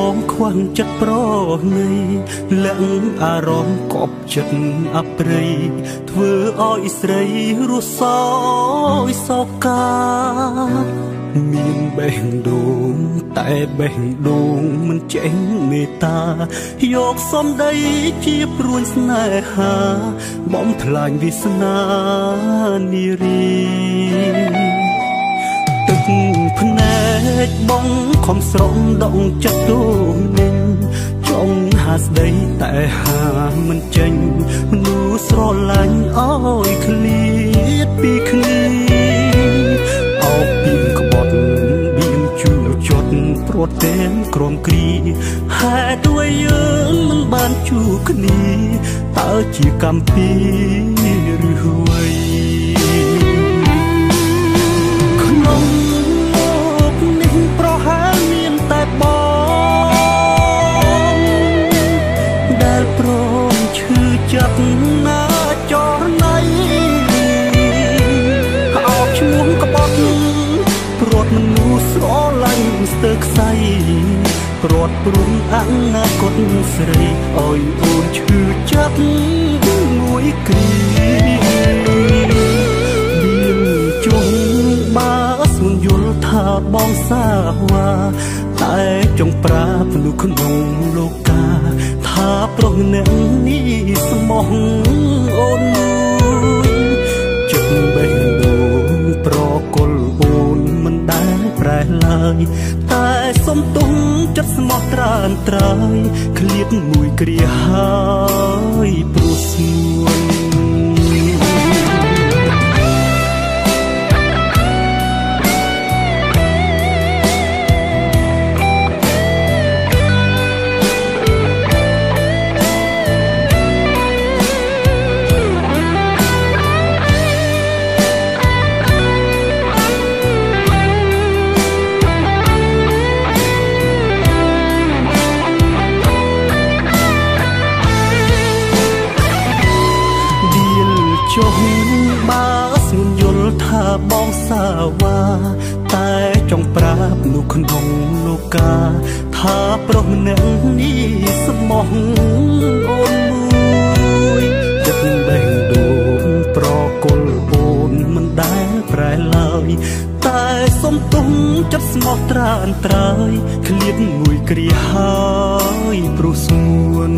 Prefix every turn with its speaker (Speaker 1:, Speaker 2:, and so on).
Speaker 1: បងខ្វះចិត្តប្រណីលាក់អារម្មណ៍កប់ចិត្តអប្រិយធ្វើឲ្យស្រីរស់សោយសោកាមានបេះដូងតែបេះដូងមិនចេះមេត្តាយកសំដីជាព្រួញស្នេហាបំផ្លាញវាសនានារីទឹកភ្នែកបងខំស្រង់ដងចិត្តទូនឹងចង់ហាស្ដីតែហាមិនចេញមនុស្សស្រឡាញ់ឲ្យឃ្លាតពីគ្នាអោបពីក្បត់បៀងជឿចត់ព្រាត់ទាំងក្រមគ្រាហេតុអ្វីយើងមិនបានជួបគ្នាតើជាកម្មពីឬអ្វីក្នុងលោកនេះប្រហែលមានតែបងដែលព្រមឈឺចាប់ណាចរណៃអោបឈ្មោះក្បត់ព្រាត់មនុស្សស្រឡាញ់ស្ទើរខ្សែព្រាត់ព្រំអនាគតស្រីឲ្យអូនឈឺចាប់មួយគ្រាមានជុំបាស្ងួនយល់ថាបងសាវ៉ាតែចង់ប្រាប់មនុស្សក្នុងលោកាថាប្រុសម្នាក់នេះស្មោះអូនមួយចិត្តបេះដូងប្រគល់អូនមិនដែលប្រែឡើយតែសុំទុំចិត្តស្មោះត្រានត្រើយឃ្លាតមួយគ្រាហើយព្រោះស្ងួនចុះបើស្ងួនយល់ថាបងសាវ៉ាតែចង់ប្រាប់នោះក្នុងលោកាថាប្រុសម្នាក់នេះស្មោះអូនមួយចិត្តបេះដូងប្រគល់អូនមិនដែលប្រែឡើយតែសុំទុំចិត្តស្មោះត្រានត្រើយឃ្លាតមួយគ្រាហើយព្រោះស្ងួន